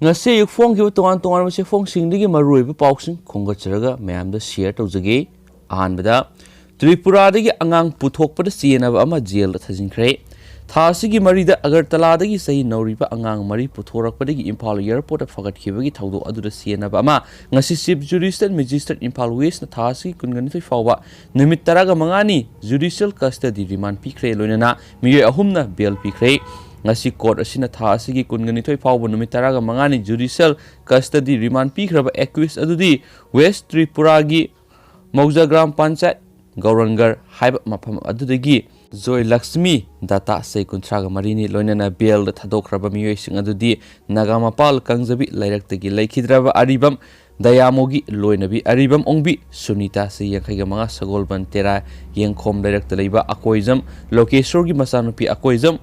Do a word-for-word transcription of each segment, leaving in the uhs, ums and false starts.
ꯉꯁꯤ ꯑꯌꯨꯛ ꯐꯣꯡꯈꯤꯕ ꯇꯣꯉꯥꯟ ꯇꯣꯉꯥꯟꯕ ꯆꯦꯐꯣꯡꯁꯤꯡꯗꯒꯤ ꯃꯔꯨꯑꯣꯏꯕ ꯄꯥꯎꯁꯤꯡ ꯈꯣꯝꯒꯠꯆꯔꯒ ꯃꯌꯥꯝꯗ ꯁꯤꯌꯔ ꯇꯧꯖꯒꯦ꯫ ꯑꯍꯥꯟꯕꯗ, ꯇ꯭ꯔꯤꯄꯨꯔꯥꯗꯒꯤ ꯑꯉꯥꯡ ꯄꯨꯊꯣꯛꯄꯗ ꯆꯦꯟꯅꯕ ꯑꯃ ꯖꯦꯜꯗ ꯊꯥꯖꯤꯟꯈ꯭ꯔꯦ꯫ ꯊꯥ ꯑꯁꯤꯒꯤ ꯃꯔꯤꯗ ꯑꯒꯔꯇꯂꯥꯗꯒꯤ ꯆꯍꯤ ꯅꯧꯔꯤꯕ ꯑꯉꯥꯡ ꯃꯔꯤ ꯄꯨꯊꯣꯔꯛꯄꯗꯒꯤ ꯏꯝꯐꯥꯜ ꯑꯦꯌꯔꯄꯣꯔꯠꯇ ꯐꯒꯠꯈꯤꯕꯒꯤ ꯊꯧꯗꯣꯛ ꯑꯗꯨꯗ ꯆꯦꯟꯅꯕ ꯑꯃ ꯉꯁꯤ ꯆꯤꯐ ꯖꯨꯗꯤꯁꯤꯌꯦꯜ ꯃꯦꯖꯤꯁꯇ꯭ꯔꯦꯠ ꯏꯝꯐꯥꯜ ꯋꯦꯁꯅ ꯊꯥ ꯑꯁꯤꯒꯤ ꯀꯨꯟꯒ ꯅꯤꯊꯣꯏ ꯐꯥꯎꯕ ꯅꯨꯃꯤꯠ ꯇꯔꯥꯒ ꯃꯉꯥꯅꯤ ꯖꯨꯗꯤꯁꯤꯌꯦꯜ ꯀꯁꯇꯗꯤ ꯔꯤꯃꯥꯟ ꯄꯤꯈ꯭ꯔꯦ꯫ ꯂꯣꯏꯅꯅ ꯃꯤꯑꯣꯏ ꯑꯍꯨꯝꯅ ꯕꯦꯜ ꯄꯤꯈ꯭ꯔꯦ꯫ ꯉꯁꯤ ꯀꯣꯔꯠ ꯑꯁꯤꯅ ꯊꯥ ꯑꯁꯤꯒꯤ ꯀꯨꯟꯒ ꯅꯤꯊꯣꯏ ꯐꯥꯎꯕ ꯅꯨꯃꯤꯠ ꯇꯔꯥꯒ ꯃꯉꯥꯅꯤ ꯖꯨꯗꯤꯁꯤꯌꯦꯜ ꯀꯁꯇꯗꯤ ꯔꯤꯃꯥꯟ ꯄꯤꯈ꯭ꯔꯕ ꯑꯦꯀ꯭ꯌꯨꯁ ꯑꯗꯨꯗꯤ ꯋꯦꯁ ꯇ꯭ꯔꯤꯄꯨꯔꯥꯒꯤ ꯃꯧꯖꯥ ꯒ꯭ꯔꯥꯝ ꯄꯟꯆꯥꯌꯠ ꯒꯧꯔꯟꯒꯔ ꯍꯥꯏꯕ ꯃꯐꯝ ꯑꯗꯨꯗꯒꯤ ꯖꯣꯏ ꯂꯛꯁꯃꯤ ꯗꯇꯥ ꯆꯍꯤ ꯀꯨꯟꯊ꯭ꯔꯥꯒ ꯃꯔꯤꯅꯤ꯫ ꯂꯣꯏꯅꯅ ꯕꯦꯜꯗ ꯊꯥꯗꯣꯛꯈ꯭ꯔꯕ ꯃꯤꯑꯣꯏꯁꯤꯡ ꯑꯗꯨꯗꯤ ꯅꯥꯒꯥꯃꯄꯥꯜ ꯀꯪꯖꯕꯤ ꯂꯩꯔꯛꯇꯒꯤ ꯂꯩꯈꯤꯗ꯭ꯔꯕ ꯑꯔꯤꯕꯝ ꯗꯌꯥꯃꯣꯒꯤ ꯂꯣꯏꯅꯕꯤ ꯑꯔꯤꯕꯝ ꯑꯣꯡꯕꯤ ꯁꯨꯅꯤꯇꯥ ꯆꯍꯤ ꯌꯥꯡꯈꯩꯒ ꯃꯉꯥ, ꯁꯒꯣꯜꯕꯟ ꯇꯦꯔꯥ ꯌꯦꯡꯈꯣꯝ ꯂꯩꯔꯛꯇ ꯂꯩꯕ ꯑꯀꯣꯏꯖꯝ ꯂꯣꯀꯦꯁꯣꯔꯒꯤ ꯃꯆꯥꯅꯨꯄꯤ ꯑꯀꯣꯏꯖꯝ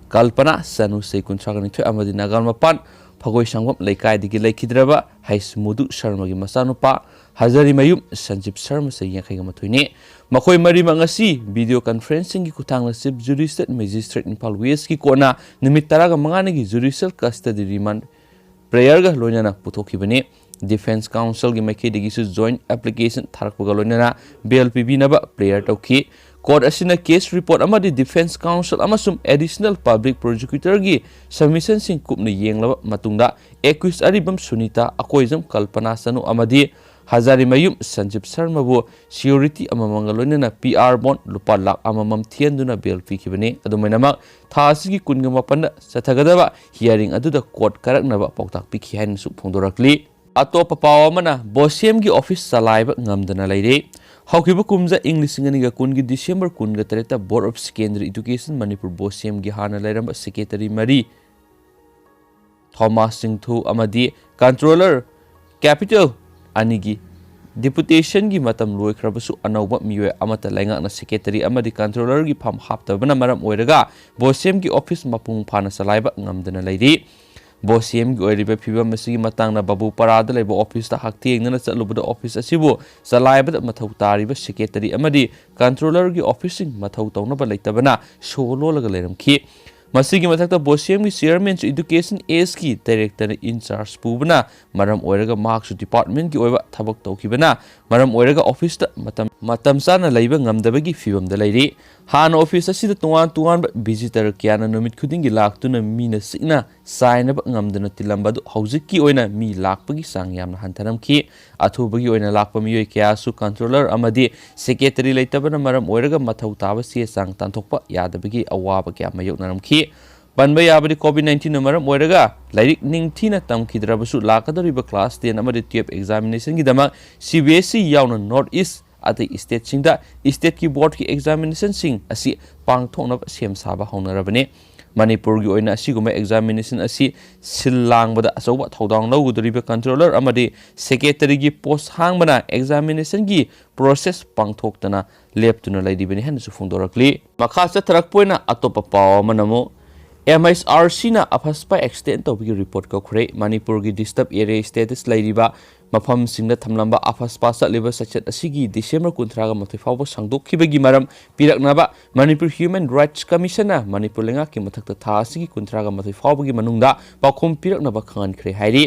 ꯀꯜꯄꯅꯥ ꯆꯅꯨ ꯆꯍꯤ ꯀꯨꯟꯊ꯭ꯔꯥꯒ ꯅꯤꯊꯣꯏ ꯑꯃꯗꯤ ꯅꯥꯒꯥꯃꯄꯥꯜ ꯐꯒꯣꯏꯁꯥꯡꯕꯝ ꯂꯩꯀꯥꯏꯗꯒꯤ ꯂꯩꯈꯤꯗ꯭ꯔꯕ ꯍꯩꯁ ꯃꯨꯗꯨ ꯁꯔꯃꯒꯤ ꯃꯆꯥꯅꯨꯄꯥ ꯍꯖꯔꯤꯃꯌꯨꯝ ꯁꯟꯖꯤꯞ ꯁꯔꯃ ꯆꯍꯤ ꯌꯥꯡꯈꯩꯒ ꯃꯥꯊꯣꯏꯅꯤ꯫ ꯃꯈꯣꯏ ꯃꯔꯤꯃꯛ ꯉꯁꯤ ꯚꯤꯗꯤꯑꯣ ꯀꯟꯐꯔꯦꯟꯁꯤꯡꯒꯤ ꯈꯨꯠꯊꯥꯡꯗ ꯆꯤꯐ ꯖꯨꯗꯤꯁꯤꯌꯦꯜ ꯃꯦꯖꯤꯁꯇ꯭ꯔꯦꯠ ꯏꯝꯐꯥꯜ ꯋꯦꯁꯀꯤ ꯀꯣꯔꯠꯅ ꯅꯨꯃꯤꯠ ꯇꯔꯥꯒ ꯃꯉꯥꯅꯤꯒꯤ ꯖꯨꯗꯤꯁꯤꯌꯦꯜ ꯀꯁꯇꯗꯤ ꯔꯤꯃꯥꯟ ꯄ꯭ꯔꯦꯌꯔꯒ ꯂꯣꯏꯅꯅ ꯄꯨꯊꯣꯛꯈꯤꯕꯅꯤ꯫ ꯗꯤꯐꯦꯟꯁ ꯀꯥꯎꯟꯁꯤꯜꯒꯤ ꯃꯥꯏꯀꯩꯗꯒꯤꯁꯨ ꯖꯣꯏꯟꯠ ꯑꯦꯄ꯭ꯂꯤꯀꯦꯁꯟ ꯊꯥꯔꯛꯄꯒ ꯂꯣꯏꯅꯅ ꯕꯦꯜ ꯄꯤꯕꯤꯅꯕ ꯄ꯭ꯔꯦꯌꯔ ꯇꯧꯈꯤ꯫ ꯀꯣꯔꯠ ꯑꯁꯤꯅ ꯀꯦꯁ ꯔꯤꯄꯣꯔꯠ ꯑꯃꯗꯤ ꯗꯤꯐꯦꯟꯁ ꯀꯥꯎꯟꯁꯤꯜ ꯑꯃꯁꯨꯡ ꯑꯦꯗꯤꯁꯅꯦꯜ ꯄꯕ꯭ꯂꯤꯛ ꯄ꯭ꯔꯣꯁꯤꯀ꯭ꯌꯨꯇꯔꯒꯤ ꯁꯕꯃꯤꯁꯟꯁꯤꯡ ꯀꯨꯞꯅ ꯌꯦꯡꯂꯕ ꯃꯇꯨꯡꯗ ꯑꯦꯀ꯭ꯌꯨꯁ ꯑꯔꯤꯕꯝ ꯁꯨꯅꯤꯇꯥ, ꯑꯀꯣꯏꯖꯝ ꯀꯜꯄꯅꯥ ꯆꯅꯨ ꯑꯃꯗꯤ ꯍꯖꯥꯔꯤꯃꯌꯨꯝ ꯁꯟꯖꯤꯞ ꯁꯔꯃꯕꯨ ꯁꯤꯌꯨꯔꯤꯇꯤ ꯑꯃꯃꯝꯒ ꯂꯣꯏꯅꯅ ꯄꯤ ꯑꯥꯔ ꯕꯣꯟ ꯂꯨꯄꯥ ꯂꯥꯈ ꯑꯃꯃꯝ ꯊꯤꯍꯟꯗꯨꯅ ꯕꯦꯜ ꯄꯤꯈꯤꯕꯅꯤ꯫ ꯑꯗꯨꯃꯥꯏꯅꯃꯛ, ꯊꯥ ꯑꯁꯤꯒꯤ ꯀꯨꯟꯒ ꯃꯥꯄꯟꯗ ꯆꯠꯊꯒꯗꯕ ꯍꯤꯌꯥꯔꯤꯡ ꯑꯗꯨꯗ ꯀꯣꯔꯠ ꯀꯥꯔꯛꯅꯕ ꯄꯥꯎꯇꯥꯛ ꯄꯤꯈꯤ ꯍꯥꯏꯅꯁꯨ ꯐꯣꯡꯗꯣꯔꯛꯂꯤ꯫ ꯑꯇꯣꯞꯄ ꯄꯥꯎ ꯑꯃꯅ, ꯕꯣꯁꯦꯝꯒꯤ ꯑꯣꯐꯤꯁ ꯆꯂꯥꯏꯕ ꯉꯝꯗꯅ ꯂꯩꯔꯦ꯫ ꯍꯧꯈꯤꯕ ꯀꯨꯝꯖꯥ ꯏꯪ ꯂꯤꯁꯤꯡ ꯑꯅꯤꯒ ꯀꯨꯟꯒꯤ ꯗꯤꯁꯦꯝꯕꯔ ꯀꯨꯟꯒ ꯇꯔꯦꯠꯇ Board of Secondary Education Manipur, ꯕꯣꯁꯦꯝꯒꯤ ꯍꯥꯟꯅ ꯂꯩꯔꯝꯕ ꯁꯦꯀ꯭ꯔꯦꯇꯔꯤ ꯃꯔꯤ, ꯊꯣꯃꯥꯁ ꯆꯤꯡꯊꯨ ꯑꯃꯗꯤ ꯀꯟꯇ꯭ꯔꯣꯂꯔ ꯀꯦꯄꯤꯇꯦꯜ ꯑꯅꯤꯒꯤ ꯗꯤꯄꯨꯇꯦꯁꯟꯒꯤ ꯃꯇꯝ ꯂꯣꯏꯈ꯭ꯔꯕꯁꯨ, ꯑꯅꯧꯕ ꯃꯤꯑꯣꯏ ꯑꯃꯠꯇ ꯂꯩꯉꯥꯛꯅ ꯁꯦꯀ꯭ꯔꯦꯇꯔꯤ ꯑꯃꯗꯤ ꯀꯟꯇ꯭ꯔꯣꯂꯔꯒꯤ ꯐꯝ ꯍꯥꯞꯇꯕꯅ ꯃꯔꯝ ꯑꯣꯏꯔꯒ ꯕꯣꯁꯦꯝꯒꯤ ꯑꯣꯐꯤꯁ ꯃꯄꯨꯡ ꯐꯥꯅ ꯆꯂꯥꯏꯕ ꯉꯝꯗꯅ ꯂꯩꯔꯤ꯫ ꯕꯣꯁꯦꯝꯒꯤ ꯑꯣꯏꯔꯤꯕ ꯐꯤꯕꯝ ꯑꯁꯤꯒꯤ ꯃꯇꯥꯡꯗ ꯕꯥꯕꯨꯄꯥꯔꯥꯗ ꯂꯩꯕ ꯑꯣꯐꯤꯁꯇ ꯍꯛꯊꯦꯡꯅꯅ ꯆꯠꯂꯨꯕꯗ, ꯑꯣꯐꯤꯁ ꯑꯁꯤꯕꯨ ꯆꯂꯥꯏꯕꯗ ꯃꯊꯧ ꯇꯥꯔꯤꯕ ꯁꯦꯀ꯭ꯔꯦꯇꯔꯤ ꯑꯃꯗꯤ ꯀꯟꯇ꯭ꯔꯣꯂꯔꯒꯤ ꯑꯣꯐꯤꯁꯁꯤꯡ ꯃꯊꯧ ꯇꯧꯅꯕ ꯂꯩꯇꯕꯅ ꯁꯣ ꯂꯣꯜꯂꯒ ꯂꯩꯔꯝꯈꯤ꯫ ꯃꯁꯤꯒꯤ ꯃꯊꯛꯇ ꯕꯣꯁꯦꯝꯒꯤ ꯆꯤꯌꯔꯃꯦꯟꯁꯨ ꯏꯗꯨꯀꯦꯁꯟ ꯑꯦꯁꯀꯤ ꯗꯥꯏꯔꯦꯛꯇꯔꯅ ꯏꯟ ꯆꯥꯔꯖ ꯄꯨꯕꯅ ꯃꯔꯝ ꯑꯣꯏꯔꯒ ꯃꯍꯥꯛꯁꯨ ꯗꯤꯄꯥꯔꯠꯃꯦꯟꯒꯤ ꯑꯣꯏꯕ ꯊꯕꯛ ꯇꯧꯈꯤꯕꯅ ꯃꯔꯝ ꯑꯣꯏꯔꯒ ꯑꯣꯐꯤꯁꯇ ꯃꯇꯝ, ꯃꯇꯝ ꯆꯥꯅ ꯂꯩꯕ ꯉꯝꯗꯕꯒꯤ ꯐꯤꯕꯝꯗ ꯂꯩꯔꯤ꯫ ꯍꯥꯟꯅ ꯑꯣꯐꯤꯁ ꯑꯁꯤꯗ ꯇꯣꯉꯥꯟ ꯇꯣꯉꯥꯟꯕ ꯚꯤꯖꯤꯇꯔ ꯀꯌꯥꯅ ꯅꯨꯃꯤꯠ ꯈꯨꯗꯤꯡꯒꯤ ꯂꯥꯛꯇꯨꯅ ꯃꯤꯅ ꯆꯤꯛꯅ ꯆꯥꯏꯅꯕ ꯉꯝꯗꯅ ꯇꯤꯜꯂꯝꯕ ꯑꯗꯨ ꯍꯧꯖꯤꯛꯀꯤ ꯑꯣꯏꯅ ꯃꯤ ꯂꯥꯛꯄꯒꯤ ꯆꯥꯡ ꯌꯥꯝꯅ ꯍꯟꯊꯔꯝꯈꯤ꯫ ꯑꯊꯨꯕꯒꯤ ꯑꯣꯏꯅ ꯂꯥꯛꯄ ꯃꯤꯑꯣꯏ ꯀꯌꯥꯁꯨ ꯀꯟꯇ꯭ꯔꯣꯂꯔ ꯑꯃꯗꯤ ꯁꯦꯀ꯭ꯔꯦꯇꯔꯤ ꯂꯩꯇꯕꯅ ꯃꯔꯝ ꯑꯣꯏꯔꯒ ꯃꯊꯧ ꯇꯥꯕ ꯆꯦ ꯆꯥꯡ ꯇꯥꯟꯊꯣꯛꯄ ꯌꯥꯗꯕꯒꯤ ꯑꯋꯥꯕ ꯀꯌꯥ ꯃꯥꯌꯣꯛꯅꯔꯝꯈꯤ꯫ ꯄꯟꯕ ꯌꯥꯕꯗꯤ COVID nineteen ꯅ ꯃꯔꯝ ꯑꯣꯏꯔꯒ ꯂꯥꯏꯔꯤꯛ ꯅꯤꯡꯊꯤꯅ ꯇꯝꯈꯤꯗ꯭ꯔꯕꯁꯨ ꯂꯥꯛꯀꯗꯧꯔꯤꯕ class ten ꯑꯃꯗꯤ twelve examination ꯒꯤꯗꯃꯛ CBSE ꯌꯥꯎꯅ North East ꯑꯇꯩ state ꯁꯤꯡꯗ state ꯀꯤ board ꯀꯤ examination ꯁꯤꯡ ꯑꯁꯤ ꯄꯥꯡꯊꯣꯛꯅꯕ ꯁꯦꯝ ꯁꯥꯕ ꯍꯧꯅꯔꯕꯅꯤ꯫ ꯃꯅꯤꯄꯨꯔꯒꯤ ꯑꯣꯏꯅ ꯑꯁꯤꯒꯨꯝꯕ examination ꯑꯁꯤ ꯁꯤꯜ ꯂꯥꯡꯕꯗ ꯑꯆꯧꯕ ꯊꯧꯗꯥꯡ ꯂꯧꯒꯗꯧꯔꯤꯕ ꯀꯟꯇ꯭ꯔꯣꯂꯔ ꯑꯃꯗꯤ ꯁꯦꯀ꯭ꯔꯦꯇꯔꯤꯒꯤ post ꯍꯥꯡꯕꯅ examination ꯒꯤ process ꯄꯥꯡꯊꯣꯛꯇꯅ ꯂꯦꯞꯇꯨꯅ ꯂꯩꯔꯤꯕꯅꯤ ꯍꯥꯏꯅꯁꯨ ꯐꯣꯡꯗꯣꯔꯛꯂꯤ꯫ ꯃꯈꯥ ꯆꯠꯊꯔꯛꯄ ꯑꯣꯏꯅ ꯑꯇꯣꯞꯄ ꯄꯥꯎ ꯑꯃꯅ ꯑꯃꯨꯛ MHRC ꯅ AFSPA extend ꯇꯧꯕꯒꯤ report ꯀꯧꯈ꯭ꯔꯦ꯫ ꯃꯅꯤꯄꯨꯔꯒꯤ disturb area status ꯂꯩꯔꯤꯕ ꯃꯐꯝꯁꯤꯡꯗ ꯊꯝꯂꯝꯕ AFSPA ꯆꯠꯂꯤꯕ ꯆꯠꯆꯠ ꯑꯁꯤꯒꯤ ꯗꯤꯁꯦꯝꯕꯔ ꯀꯨꯟꯊ꯭ꯔꯥꯒ ꯃꯥꯊꯣꯏ ꯐꯥꯎꯕ ꯁꯥꯡꯗꯣꯛꯈꯤꯕꯒꯤ ꯃꯔꯝ ꯄꯤꯔꯛꯅꯕ ꯃꯅꯤꯄꯨꯔ Human Rights Commission ꯅ ꯃꯅꯤꯄꯨꯔ ꯂꯩꯉꯥꯛꯀꯤ ꯃꯊꯛꯇ ꯊꯥ ꯑꯁꯤꯒꯤ ꯀꯨꯟꯊ꯭ꯔꯥꯒ ꯃꯥꯊꯣꯏ ꯐꯥꯎꯕꯒꯤ ꯃꯅꯨꯡꯗ ꯄꯥꯎꯈꯨꯝ ꯄꯤꯔꯛꯅꯕ ꯈꯪꯍꯟꯈ꯭ꯔꯦ ꯍꯥꯏꯔꯤ꯫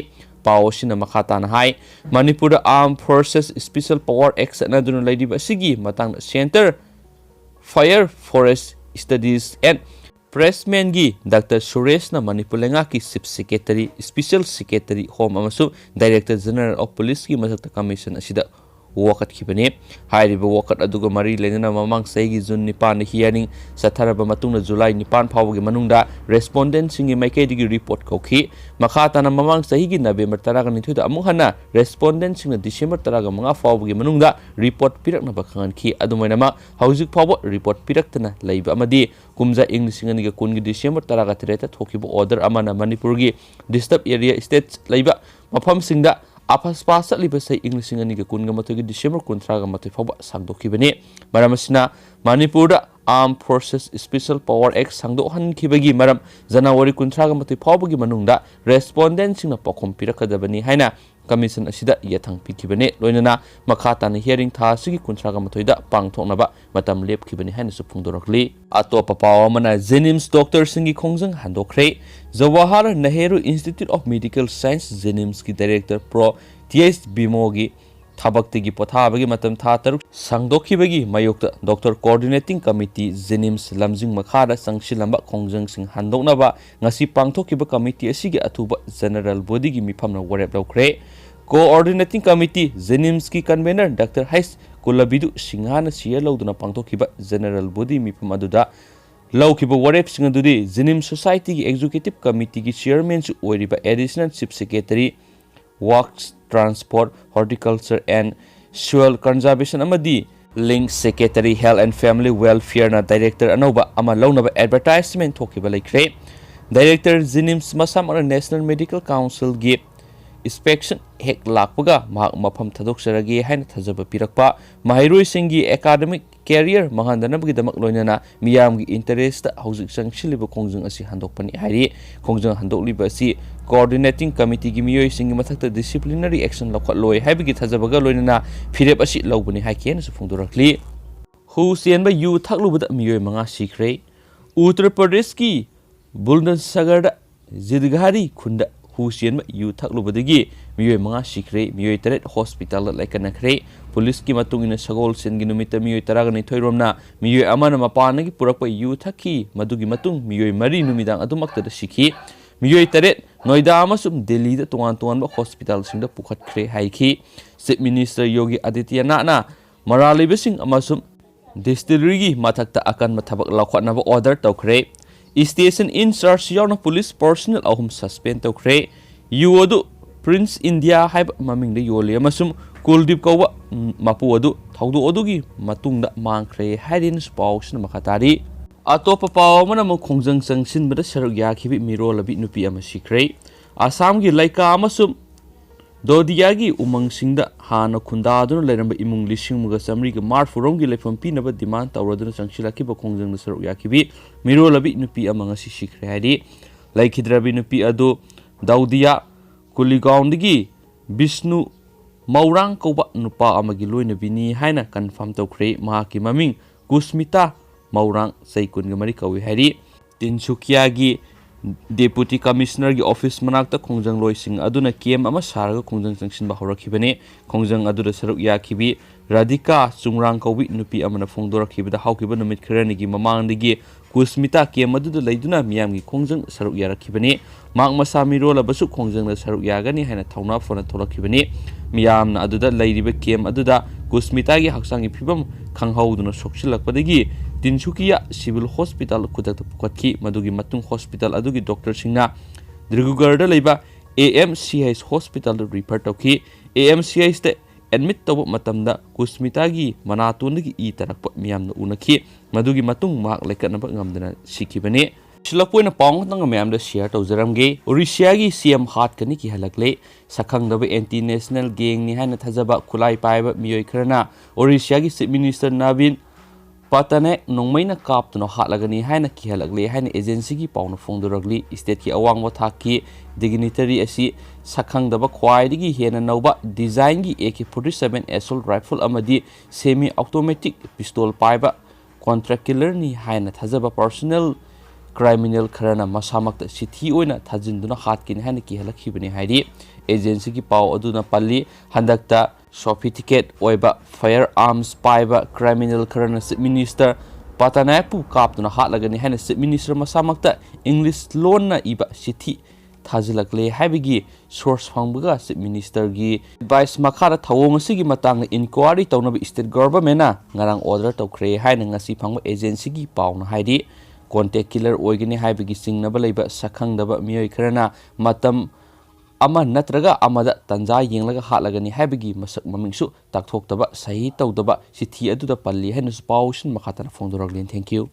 ꯄꯥꯎ ꯑꯁꯤꯅ ꯃꯈꯥ ꯇꯥꯅ ꯍꯥꯏ, ꯃꯅꯤꯄꯨꯔꯗ Armed Forces Special Power Act ꯆꯠꯅꯗꯨꯅ ꯂꯩꯔꯤꯕ ꯑꯁꯤꯒꯤ ꯃꯇꯥꯡꯗ Centre Fire Forest Studies and Placement ꯒꯤ ꯗꯥꯛꯇꯔ ꯁꯨꯔꯦꯁꯅ ꯃꯅꯤꯄꯨꯔ ꯂꯩꯉꯥꯛꯀꯤ Chief Secretary, Special Secretary Home ꯑꯃꯁꯨꯡ Director General of Police ꯀꯤ ꯃꯊꯛꯇ commission ꯑꯁꯤꯗ ꯋꯥꯀꯠꯈꯤꯕꯅꯤ꯫ ꯍꯥꯏꯔꯤꯕ ꯋꯥꯀꯠ ꯑꯗꯨꯒ ꯃꯔꯤ ꯂꯩꯅꯅ ꯃꯃꯥꯡ ꯆꯍꯤꯒꯤ ꯖꯨꯟ ꯅꯤꯄꯥꯟꯗ hearing ꯆꯠꯊꯔꯕ ꯃꯇꯨꯡꯗ ꯖꯨꯂꯥꯏ ꯅꯤꯄꯥꯟ ꯐꯥꯎꯕꯒꯤ ꯃꯅꯨꯡꯗ respondent ꯁꯤꯡꯒꯤ ꯃꯥꯏꯀꯩꯗꯒꯤ report ꯀꯧꯈꯤ꯫ ꯃꯈꯥ ꯇꯥꯅ ꯃꯃꯥꯡ ꯆꯍꯤꯒꯤ ꯅꯕꯦꯝꯕꯔ ꯇꯔꯥꯒ ꯅꯤꯊꯣꯏꯗ ꯑꯃꯨꯛ ꯍꯟꯅ respondent ꯁꯤꯡꯅ ꯗꯤꯁꯦꯝꯕꯔ ꯇꯔꯥꯒ ꯃꯉꯥ ꯐꯥꯎꯕꯒꯤ ꯃꯅꯨꯡꯗ report ꯄꯤꯔꯛꯅꯕ ꯈꯪꯍꯟꯈꯤ꯫ ꯑꯗꯨꯝ ꯑꯣꯏꯅꯃꯛ, ꯍꯧꯖꯤꯛ ꯐꯥꯎꯕ report ꯄꯤꯔꯛꯇꯅ ꯂꯩꯕ ꯑꯃꯗꯤ ꯀꯨꯝꯖꯥ ꯏꯪ ꯂꯤꯁꯤꯡ ꯑꯅꯤꯒ ꯀꯨꯟꯒꯤ ꯗꯤꯁꯦꯝꯕꯔ ꯇꯔꯥꯒ ꯇꯔꯦꯠꯇ ꯊꯣꯛꯈꯤꯕ order ꯑꯃꯅ ꯃꯅꯤꯄꯨꯔꯒꯤ disturb area status ꯂꯩꯕ ꯃꯐꯝꯁꯤꯡꯗ AFSPA ꯆꯠꯂꯤꯕ ꯆꯍꯤ ꯏꯪ ꯂꯤꯁꯤꯡ ꯑꯅꯤꯒ ꯀꯨꯟꯒ ꯃꯥꯊꯣꯏꯒꯤ ꯗꯤꯁꯦꯝꯕꯔ ꯀꯨꯟꯊ꯭ꯔꯥꯒ ꯃꯥꯊꯣꯏ ꯐꯥꯎꯕ ꯁꯥꯡꯗꯣꯛꯈꯤꯕꯅꯤ꯫ ꯃꯔꯝ ꯑꯁꯤꯅ, ꯃꯅꯤꯄꯨꯔꯗ Armed Forces Special Power Act ꯁꯥꯡꯗꯣꯛꯍꯟꯈꯤꯕꯒꯤ ꯃꯔꯝ ꯖꯅꯋꯥꯔꯤ ꯀꯨꯟꯊ꯭ꯔꯥꯒ ꯃꯥꯊꯣꯏ ꯐꯥꯎꯕꯒꯤ ꯃꯅꯨꯡꯗ respondentꯁꯤꯡꯅ ꯄꯥꯎꯈꯨꯝ ꯄꯤꯔꯛꯀꯗꯕꯅꯤ ꯍꯥꯏꯅ commission ꯑꯁꯤꯗ ꯌꯥꯊꯪ ꯄꯤꯈꯤꯕꯅꯤ꯫ ꯂꯣꯏꯅꯅ ꯃꯈꯥ ꯇꯥꯅ hearing ꯊꯥ ꯑꯁꯤꯒꯤ ꯀꯨꯟꯊ꯭ꯔꯥꯒ ꯃꯥꯊꯣꯏꯗ ꯄꯥꯡꯊꯣꯛꯅꯕ ꯃꯇꯝ ꯂꯦꯞꯈꯤꯕꯅꯤ ꯍꯥꯏꯅꯁꯨ ꯐꯣꯡꯗꯣꯔꯛꯂꯤ꯫ ꯑꯇꯣꯞꯄ ꯄꯥꯎ ꯑꯃꯅ JNIMS doctorꯁꯤꯡꯒꯤ ꯈꯣꯡꯖꯪ ꯍꯟꯗꯣꯛꯈ꯭ꯔꯦ꯫ Jawaharlal Nehru Institute of Medical Science, JNIMSꯀꯤ director Pro T H Bhimlogi ꯊꯕꯛꯇꯒꯤ ꯄꯣꯊꯥꯕꯒꯤ ꯃꯇꯝ ꯊꯥ ꯇꯔꯨꯛ ꯁꯥꯡꯗꯣꯛꯈꯤꯕꯒꯤ ꯃꯥꯌꯣꯛꯇ doctor coordinating committee JNIMS ꯂꯝꯖꯤꯡ ꯃꯈꯥꯗ ꯆꯪꯁꯤꯜꯂꯝꯕ ꯈꯣꯡꯖꯪꯁꯤꯡ ꯍꯟꯗꯣꯛꯅꯕ ꯉꯁꯤ ꯄꯥꯡꯊꯣꯛꯈꯤꯕ committee ꯑꯁꯤꯒꯤ ꯑꯊꯨꯕ general bodyꯒꯤ ꯃꯤꯐꯝꯅ ꯋꯥꯔꯦꯞ ꯂꯧꯈ꯭ꯔꯦ꯫ Coordinating committee JNIMSꯀꯤ convener doctor H Kullabidu Singhana chair ꯂꯧꯗꯨꯅ ꯄꯥꯡꯊꯣꯛꯈꯤꯕ general body ꯃꯤꯐꯝ ꯑꯗꯨꯗ ꯂꯧꯈꯤꯕ ꯋꯥꯔꯦꯞꯁꯤꯡ ꯑꯗꯨꯗꯤ JNIMS societyꯒꯤ executive committeeꯒꯤ chairmanꯁꯨ ꯑꯣꯏꯔꯤꯕ additional chief secretary Works, Transport, Horticulture and Soil Conservation ꯑꯃꯗꯤ Link Secretary Health and Family Welfareꯅ director ꯑꯅꯧꯕ ꯑꯃ ꯂꯧꯅꯕ advertisement ꯊꯣꯛꯈꯤꯕ ꯂꯩꯈ꯭ꯔꯦ꯫ Director JNIMS ꯃꯁꯥꯃꯛꯅ National Medical Councilꯒꯤ inspection ꯍꯦꯛ ꯂꯥꯛꯄꯒ ꯃꯍꯥꯛ ꯃꯐꯝ ꯊꯥꯗꯣꯛꯆꯔꯒꯦ ꯍꯥꯏꯅ ꯊꯥꯖꯕ ꯄꯤꯔꯛꯄ, ꯃꯍꯩꯔꯣꯏꯁꯤꯡꯒꯤ academic career ꯃꯥꯡꯍꯟꯗꯅꯕꯒꯤꯗꯃꯛ ꯂꯣꯏꯅꯅ ꯃꯤꯌꯥꯝꯒꯤ interestꯇ ꯍꯧꯖꯤꯛ ꯆꯪꯁꯤꯜꯂꯤꯕ ꯈꯣꯡꯖꯪ ꯑꯁꯤ ꯍꯟꯗꯣꯛꯄꯅꯤ ꯍꯥꯏꯔꯤ꯫ ꯈꯣꯡꯖꯪ ꯍꯟꯗꯣꯛꯂꯤꯕ ꯑꯁꯤ coordinating committeeꯒꯤ ꯃꯤꯑꯣꯏꯁꯤꯡꯒꯤ ꯃꯊꯛꯇ disciplinary action ꯂꯧꯈꯠꯂꯣꯏ ꯍꯥꯏꯕꯒꯤ ꯊꯥꯖꯕꯒ ꯂꯣꯏꯅꯅ ꯐꯤꯔꯦꯞ ꯑꯁꯤ ꯂꯧꯕꯅꯤ ꯍꯥꯏꯈꯤ ꯍꯥꯏꯅꯁꯨ ꯐꯣꯡꯗꯣꯔꯛꯂꯤ꯫ ꯍꯨ ꯆꯦꯟꯕ ꯌꯨ ꯊꯛꯂꯨꯕꯗ ꯃꯤꯑꯣꯏ ꯃꯉꯥ ꯁꯤꯈ꯭ꯔꯦ꯫ ꯎꯠꯇꯔ ꯄ꯭ꯔꯗꯦꯁꯀꯤ ꯕꯨꯂꯟꯗꯁꯒꯔꯗ ꯖꯤꯗꯒꯥꯔꯤ ꯈꯨꯟꯗ ꯍꯨ ꯆꯦꯟꯕ ꯌꯨ ꯊꯛꯂꯨꯕꯗꯒꯤ ꯃꯤꯑꯣꯏ ꯃꯉꯥ ꯁꯤꯈ꯭ꯔꯦ, ꯃꯤꯑꯣꯏ ꯇꯔꯦꯠ hospitalꯗ ꯂꯥꯏꯀꯠꯅꯈ꯭ꯔꯦ꯫ ꯄꯨꯂꯤꯁꯀꯤ ꯃꯇꯨꯡ ꯏꯟꯅ ꯁꯒꯣꯜꯁꯦꯟꯒꯤ ꯅꯨꯃꯤꯠꯇ ꯃꯤꯑꯣꯏ ꯇꯔꯥꯅꯤꯊꯣꯏ ꯔꯣꯝꯅ ꯃꯤꯑꯣꯏ ꯑꯃꯅ ꯃꯄꯥꯟꯗꯒꯤ ꯄꯨꯔꯛꯄ ꯌꯨ ꯊꯛꯈꯤ꯫ ꯃꯗꯨꯒꯤ ꯃꯇꯨꯡ ꯃꯤꯑꯣꯏ ꯃꯔꯤ ꯅꯨꯃꯤꯗꯥꯡ ꯑꯗꯨꯃꯛꯇꯗ ꯁꯤꯈꯤ꯫ ꯃꯤꯑꯣꯏ ꯇꯔꯦꯠ ꯅꯣꯏꯗꯥ ꯑꯃꯁꯨꯡ ꯗꯦꯜꯂꯤꯗ ꯇꯣꯉꯥꯟ ꯇꯣꯉꯥꯟꯕ hospitalꯁꯤꯡꯗ ꯄꯨꯈꯠꯈ꯭ꯔꯦ ꯍꯥꯏꯈꯤ꯫ Chief Minister ꯌꯣꯒꯤ ꯑꯥꯗꯤꯇ꯭ꯌꯅꯥꯊꯅ ꯃꯔꯥꯜ ꯂꯩꯕꯁꯤꯡ ꯑꯃꯁꯨꯡ distilleryꯒꯤ ꯃꯊꯛꯇ ꯑꯀꯟꯕ ꯊꯕꯛ ꯂꯧꯈꯠꯅꯕ order ꯇꯧꯈ꯭ꯔꯦ꯫ Station in charge ꯌꯥꯎꯅ police personnel ꯑꯍꯨꯝ suspend ꯇꯧꯈ꯭ꯔꯦ꯫ ꯌꯨ ꯑꯗꯨ Prince India ꯍꯥꯏꯕ ꯃꯃꯤꯡꯗ ꯌꯣꯜꯂꯤ ꯑꯃꯁꯨꯡ ꯀꯨꯜꯗꯤꯞ ꯀꯧꯕ, ꯎꯝ, ꯃꯄꯨ ꯑꯗꯨ ꯊꯧꯗꯣꯛ ꯑꯗꯨꯒꯤ ꯃꯇꯨꯡꯗ ꯃꯥꯡꯈ꯭ꯔꯦ ꯍꯥꯏꯔꯤ ꯍꯥꯏꯅꯁꯨ ꯄꯥꯎꯁꯤꯅ ꯃꯈꯥ ꯇꯥꯔꯤ꯫ ꯑꯇꯣꯞꯄ ꯄꯥꯎ ꯑꯃꯅ ꯑꯃꯨꯛ ꯈꯣꯡꯖꯪ ꯆꯪꯁꯤꯟꯕꯗ ꯁꯔꯨꯛ ꯌꯥꯈꯤꯕ ꯃꯤꯔꯣꯜꯂꯕꯤ ꯅꯨꯄꯤ ꯑꯃ ꯁꯤꯈ꯭ꯔꯦ꯫ ꯑꯁꯥꯝꯒꯤ ꯂꯩꯀꯥ ꯑꯃꯁꯨꯡ ꯗꯣꯗꯤꯌꯥꯒꯤ ꯎꯃꯪꯁꯤꯡꯗ ꯍꯥꯟꯅ ꯈꯨꯟꯗꯥꯗꯨꯅ ꯂꯩꯔꯝꯕ ꯏꯃꯨꯡ ꯂꯤꯁꯤꯡ ꯑꯃꯒ ꯆꯥꯃꯔꯤꯒ ꯃꯔꯤꯐꯨꯔꯣꯝꯒꯤ ꯂꯩꯐꯝ ꯄꯤꯅꯕ demand ꯇꯧꯔꯗꯨꯅ ꯆꯪꯁꯤꯜꯂꯛꯈꯤꯕ ꯈꯣꯡꯖꯪꯗ ꯁꯔꯨꯛ ꯌꯥꯈꯤꯕꯤ ꯃꯤꯔꯣꯜꯂꯕꯤ ꯅꯨꯄꯤ ꯑꯃ ꯉꯁꯤ ꯁꯤꯈ꯭ꯔꯦ ꯍꯥꯏꯔꯤ꯫ ꯂꯩꯈꯤꯗ꯭ꯔꯕꯤ ꯅꯨꯄꯤ ꯑꯗꯨ ꯗꯥꯎꯗꯤꯌꯥ ꯀꯨꯂꯤꯒꯥꯎꯟꯗꯒꯤ ꯕꯤꯁꯅꯨ ꯃꯧꯔꯥꯡ ꯀꯧꯕ ꯅꯨꯄꯥ ꯑꯃꯒꯤ ꯂꯣꯏꯅꯕꯤꯅꯤ ꯍꯥꯏꯅ confirm ꯇꯧꯈ꯭ꯔꯦ꯫ ꯃꯍꯥꯛꯀꯤ ꯃꯃꯤꯡ ꯀꯨꯁꯃꯤꯇꯥ ꯃꯧꯔꯥꯡ, ꯆꯍꯤ ꯀꯨꯟꯒ ꯃꯔꯤ ꯀꯧꯏ ꯍꯥꯏꯔꯤ꯫ ꯇꯤꯟꯁꯨꯀꯤꯌꯥꯒꯤ Deputy Commissionerꯒꯤ office ꯃꯅꯥꯛꯇ ꯈꯣꯡꯖꯪꯂꯣꯏꯁꯤꯡ ꯑꯗꯨꯅ camp ꯑꯃ ꯁꯥꯔꯒ ꯈꯣꯡꯖꯪ ꯆꯪꯁꯤꯟꯕ ꯍꯧꯔꯛꯈꯤꯕꯅꯤ꯫ ꯈꯣꯡꯖꯪ ꯑꯗꯨꯗ ꯁꯔꯨꯛ ꯌꯥꯈꯤꯕꯤ ꯔꯥꯙꯤꯀꯥ ꯆꯨꯡꯔꯥꯡ ꯀꯧꯕꯤ ꯅꯨꯄꯤ ꯑꯃꯅ ꯐꯣꯡꯗꯣꯔꯛꯈꯤꯕꯗ, ꯍꯧꯈꯤꯕ ꯅꯨꯃꯤꯠ ꯈꯔꯅꯤꯒꯤ ꯃꯃꯥꯡꯗꯒꯤ ꯀꯨꯁꯃꯤꯇꯥ camp ꯑꯗꯨꯗ ꯂꯩꯗꯨꯅ ꯃꯤꯌꯥꯝꯒꯤ ꯈꯣꯡꯖꯪ ꯁꯔꯨꯛ ꯌꯥꯔꯛꯈꯤꯕꯅꯤ꯫ ꯃꯍꯥꯛ ꯃꯁꯥ ꯃꯤꯔꯣꯜꯂꯕꯁꯨ ꯈꯣꯡꯖꯪꯗ ꯁꯔꯨꯛ ꯌꯥꯒꯅꯤ ꯍꯥꯏꯅ ꯊꯧꯅꯥ ꯐꯅ ꯊꯣꯛꯂꯛꯈꯤꯕꯅꯤ꯫ ꯃꯤꯌꯥꯝꯅ ꯑꯗꯨꯗ ꯂꯩꯔꯤꯕ camp ꯑꯗꯨꯗ ꯀꯨꯁꯃꯤꯇꯥꯒꯤ ꯍꯛꯆꯥꯡꯒꯤ ꯐꯤꯕꯝ ꯈꯪꯍꯧꯗꯅ ꯁꯣꯛꯆꯤꯜꯂꯛꯄꯗꯒꯤ ꯇꯤꯟꯁꯨꯀꯤꯌꯥ Civil Hospital ꯈꯨꯗꯛꯇ ꯄꯨꯈꯠꯈꯤ꯫ ꯃꯗꯨꯒꯤ ꯃꯇꯨꯡ hospital ꯑꯗꯨꯒꯤ doctorꯁꯤꯡꯅ ꯗꯤꯕ꯭ꯔꯨꯒꯔꯗ ꯂꯩꯕ A M C H hospitalꯗ refer ꯇꯧꯈꯤ꯫ A M C Hꯇ admit ꯇꯧꯕ ꯃꯇꯝꯗ ꯀꯨꯁꯃꯤꯇꯥꯒꯤ ꯃꯅꯥꯇꯣꯟꯗꯒꯤ ꯏ ꯇꯥꯔꯛꯄ ꯃꯤꯌꯥꯝꯅ ꯎꯅꯈꯤ꯫ ꯃꯗꯨꯒꯤ ꯃꯇꯨꯡ ꯃꯍꯥꯛ ꯂꯩꯀꯠꯅꯕ ꯉꯝꯗꯅ ꯁꯤꯈꯤꯕꯅꯤ꯫ ꯁꯤꯜꯂꯛꯄ ꯑꯣꯏꯅ ꯄꯥꯎ ꯑꯃꯈꯛꯇꯪꯒ ꯃꯌꯥꯝꯗ share ꯇꯧꯖꯔꯝꯒꯦ꯫ ꯑꯣꯔꯤꯁꯤꯌꯥꯒꯤ C M ꯍꯥꯠꯀꯅꯤ ꯀꯤꯍꯜꯂꯛꯂꯦ꯫ ꯁꯛꯈꯪꯗꯕ anti national gangꯅꯤ ꯍꯥꯏꯅ ꯊꯥꯖꯕ ꯈꯨꯠꯂꯥꯏ ꯄꯥꯏꯕ ꯃꯤꯑꯣꯏ ꯈꯔꯅ ꯑꯣꯔꯤꯁꯤꯌꯥꯒꯤ Chief Minister ꯅꯕꯤꯟ ꯄꯇꯅꯥꯌꯦꯛ ꯅꯣꯡꯃꯩꯅ ꯀꯥꯞꯇꯨꯅ ꯍꯥꯠꯂꯒꯅꯤ ꯍꯥꯏꯅ ꯀꯤꯍꯜꯂꯛꯂꯦ ꯍꯥꯏꯅ agencyꯒꯤ ꯄꯥꯎꯅ ꯐꯣꯡꯗꯣꯔꯛꯂꯤ꯫ Stateꯀꯤ ꯑꯋꯥꯡꯕ ꯊꯥꯛꯀꯤ dignitary ꯑꯁꯤ ꯁꯛꯈꯪꯗꯕ ꯈ꯭ꯋꯥꯏꯗꯒꯤ ꯍꯦꯟꯅ ꯅꯧꯕ designꯒꯤ A K forty seven assault rifle ꯑꯃꯗꯤ semi automatic pistol ꯄꯥꯏꯕ contract killerꯅꯤ ꯍꯥꯏꯅ ꯊꯥꯖꯕ personal criminal ꯈꯔꯅ ꯃꯁꯥꯃꯛꯇ ꯁꯤꯊꯤ ꯑꯣꯏꯅ ꯊꯥꯖꯤꯟꯗꯨꯅ ꯍꯥꯠꯀꯅꯤ ꯍꯥꯏꯅ ꯀꯤꯍꯜꯂꯛꯈꯤꯕꯅꯤ ꯍꯥꯏꯔꯤ꯫ Agencyꯒꯤ ꯄꯥꯎ ꯑꯗꯨꯅ ꯄꯜꯂꯤ, ꯍꯟꯗꯛꯇ sophisticated ꯑꯣꯏꯕ firearms ꯄꯥꯏꯕ criminal ꯈꯔꯅ Chief Minister ꯄꯇꯅꯥꯌꯦꯛꯄꯨ ꯀꯥꯞꯇꯨꯅ ꯍꯥꯠꯂꯒꯅꯤ ꯍꯥꯏꯅ Chief Minister ꯃꯁꯥꯃꯛꯇ English ꯂꯣꯟꯅ ꯏꯕ ꯆꯤꯊꯤ ꯊꯥꯖꯤꯜꯂꯛꯂꯦ ꯍꯥꯏꯕꯒꯤ source ꯐꯪꯕꯒ Chief Ministerꯒꯤ advice ꯃꯈꯥꯗ ꯊꯧꯑꯣꯡ ꯑꯁꯤꯒꯤ ꯃꯇꯥꯡꯗ inquiry ꯇꯧꯅꯕ state governmentꯅ ꯉꯔꯥꯡ order ꯇꯧꯈ꯭ꯔꯦ ꯍꯥꯏꯅ ꯉꯁꯤ ꯐꯪꯕ agencyꯒꯤ ꯄꯥꯎꯅ ꯍꯥꯏꯔꯤ꯫ Contact killer ꯑꯣꯏꯒꯅꯤ ꯍꯥꯏꯕꯒꯤ ꯆꯤꯡꯅꯕ ꯂꯩꯕ ꯁꯛꯈꯪꯗꯕ ꯃꯤꯑꯣꯏ ꯈꯔꯅ ꯃꯇꯝ ꯑꯃ ꯅꯠꯇ꯭ꯔꯒ ꯑꯃꯗ ꯇꯟꯖꯥ ꯌꯦꯡꯂꯒ ꯍꯥꯠꯂꯒꯅꯤ ꯍꯥꯏꯕꯒꯤ ꯃꯁꯛ ꯃꯃꯤꯡꯁꯨ ꯇꯥꯛꯊꯣꯛꯇꯕ, ꯁꯍꯤ ꯇꯧꯗꯕ ꯆꯤꯊꯤ ꯑꯗꯨꯗ ꯄꯜꯂꯤ ꯍꯥꯏꯅꯁꯨ ꯄꯥꯎꯁꯤꯡ ꯃꯈꯥ ꯇꯥꯅ ꯐꯣꯡꯗꯣꯔꯛꯂꯤ꯫ Thank you꯫